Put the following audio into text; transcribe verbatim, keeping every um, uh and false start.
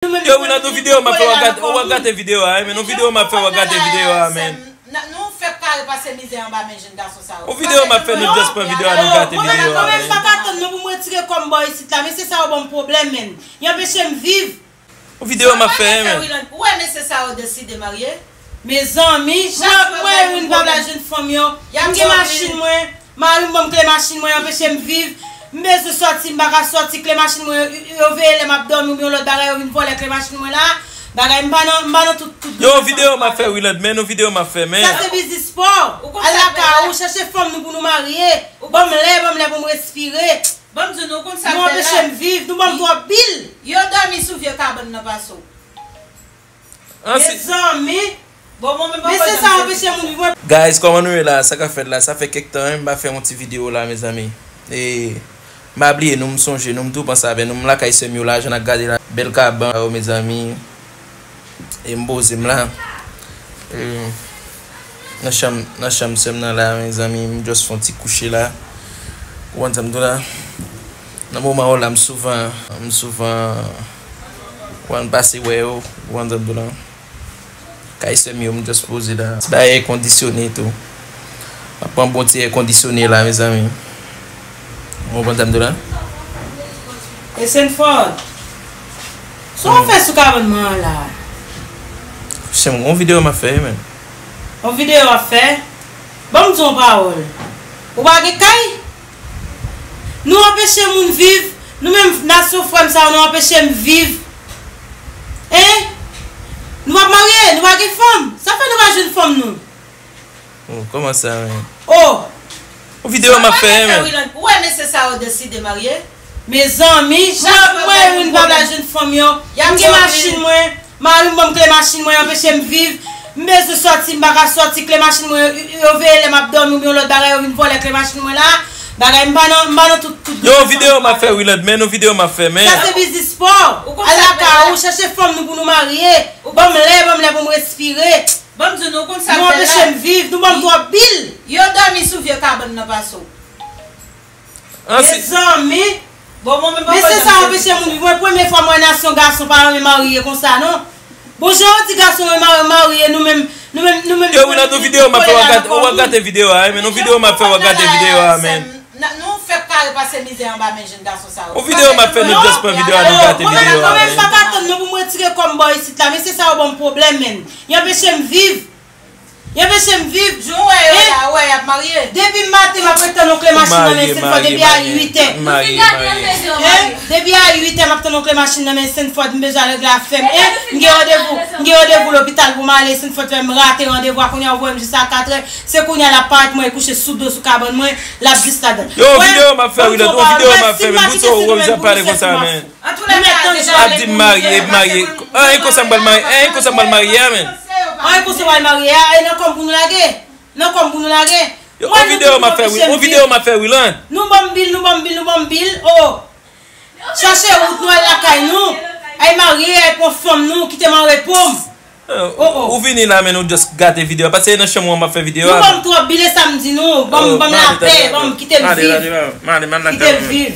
Yo, Wilande, yon videyo m ap fè, w ap gate, w ap gate videyo a, men yon videyo m ap fè, w ap gate videyo a, men. Nou fèk kare pase mizè anba men jèn gason sa yo. Yon videyo m ap fè, nou just pran videyo a, nou gate videyo a, men. Mwen menm pa ka tann non pou m retire kò m bò isit la, mesye sa yo ban m pwoblèm, men. Y anpeche m viv. Yon videyo m ap fè, men. Ou wè mesye sa yo deside marye? Mezanmi, mwen, mwen, Rin pa vle jwenn fanm yo. M gen machin mwen. Mari m ban m kle machin mwen, anpeche m viv. M bezwen sòti, m pa ka sòti, kle machin mwen, yo, yo veye lè m ap dòmi oubyen yon lòt bagay, yo vin vòlè kle machin mwen la. Bagay, m pa nan, m pa nan tout, tout. Yo, videyo m ap fè, Wilande, men yon videyo m ap fè, men. Sa se biznis pa w. Al lakay ou, chèche fanm nou pou nou marye. Ban m lè, ban m lè pou m respire. Ban m di nou, ou konn sa k bèl la? Nou anpeche m viv, nou ban m twòp bil. Yo dòmi sou vye kabann nan pase w. Mezanmi. Mesye sa anpeche moun viv, mwen. Guys, kòman nou ye la? Sa k ap fèt la? Sa fè kèk tan, wi, m pa fè yon ti videyo la, mezanmi. E, m pa bliye nou, m sonje nou, m tou panse avè nou, m lakay sè m yo la, jan n ap gade la. Bèl kabann yo, mezanmi. E m poze m la. E, nan chanm, nan chanm sè m nan la, mezanmi, m just fè yon ti kouche la. Ou konn sa m di w la? Nan moman yo la, m souvan, m souvan, ou konn, pase wè yo, ou konn sa m di w la? Kay sè m yo, m just poze la. Ti bagay èkondisyone tou. M ap pran bon ti èkondisyone la, mezanmi. Ou konprann sa m di w la? E Senfòd, sa w fè sou kabann mwen an la? Chèm, yon videyo m ap fè, men. Yon videyo w ap fè? Ban m di w yon pawòl. Ou pa gen kay? Nou anpeche moun viv. Nou menm nasyon frè m sa yo, nou anpeche m viv. Hein? Nou p ap marye, nou pa gen fanm. Sa fè nou pa jwenn fanm nou? Oh, kòman sa, men? Oh! Yon videyo m ap fè, men. Ou wè mesye sa yo deside marye? Mezanmi, mwen, mwen, mwen pa vle jwenn fanm yo. M gen machin mwen. Mari m ban m kle machin mwen, anpeche m viv. M bezwen sòti, m pa ka sòti, kle machin mwen, yo, yo veye lè m ap dòmi oubyen yon lòt bagay, yo vin vòlè kle machin mwen la. Bagay, m pa nan, m pa nan tout, tout. Yo, yon videyo m ap fè, Wilande, men yon videyo m ap fè, men. Sa se biznis pa w. Al lakay ou, chèche fanm nou pou nou marye. Ban m lè, ban m lè pou m respire. Ban m di nou, ou konn sa k bèl la? Nou anpeche m viv, nou ban m twòp bil. Yo dòmi sou vye kabann nan pase w. Mezanmi. Mesye sa anpeche moun viv. Mwen, premye fwa m wè nasyon gason pa renmen marye konsa, non. Bon, jan yo di gason renmen marye, nou menm, nou menm, nou menm. Yo, Wilande, yon videyo m ap fè, w ap gate, w ap gate videyo a, men yon videyo m ap fè, w ap gate videyo a, men. Nou fèk kare pase mizè anba men jèn gason sa yo. Yon videyo m ap fè, nou just pran videyo a, nou gate videyo a, men. Mwen menm pa ka tann non pou m retire kò m bò isit la, mesye sa yo ban m pwoblèm, men. Y anpeche m viv. Y anpeche m viv. Jou wè yo la, wè y ap marye. Depi maten, m ap ret tann yon kle machin nan men Senfòd depi a uit è. Depi a uit è, m ap tann yon kle machin nan men Senfòd, m bezwen al regle afè m. M gen randevou, m gen randevou lopital pou m ale, Senfòd fè m rate randevou a, kounye a ou voye m jis a kat è. Se kounye a l ap parèt, mwen kouche sou do sou kabann mwen, l ap jis ladan. Yo, videyo m ap fè, Wilande, yon videyo m ap fè, men, pou sa ou wè m ap pale konsa, men. Ap di m marye, marye. An, e konsa m pral marye, e konsa m pral marye a, men. An, e konsa w al marye a, e nan kò m pou nou lage. Nan kò m pou nou lage. Yo, yon videyo m ap fè, wi, yon videyo m ap fè, Wilande. Nou ban m bil, nou ban m bil, nou ban m bil, oh. Chache wout nou, al lakay nou. Ay marye, ay pran fanm nou, kite m an repo m. Ou vini la, men nou just gate videyo a. Paske nan chanm ou an m ap fè videyo a. Nou ban m twòp bil, e sa m di nou. Ban m, ban m lapè, ban m, kite m viv. Kite m viv.